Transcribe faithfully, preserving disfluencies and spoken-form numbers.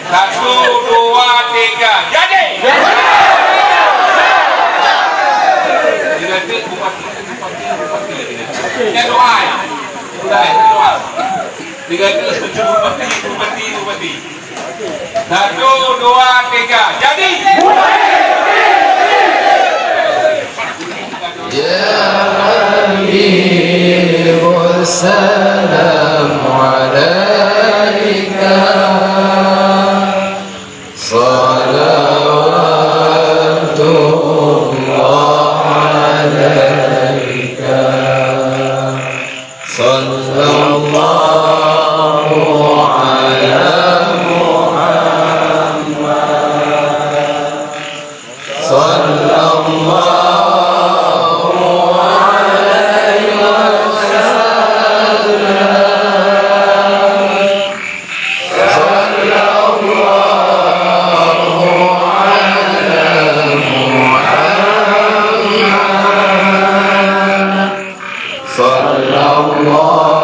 Satu, dua, tiga. Jadi. Dilantik bupati, bupati, bupati. Nyan doa, ya. Udah, ya, doa. Dilantik bupati, bupati, bupati. Satu, dua, tiga. Jadi. يا حبيب السلام عليك، صلوات الله عليك، صلى الله على محمد. صلى الله عليه وسلم. صلى الله على محمد. صلى الله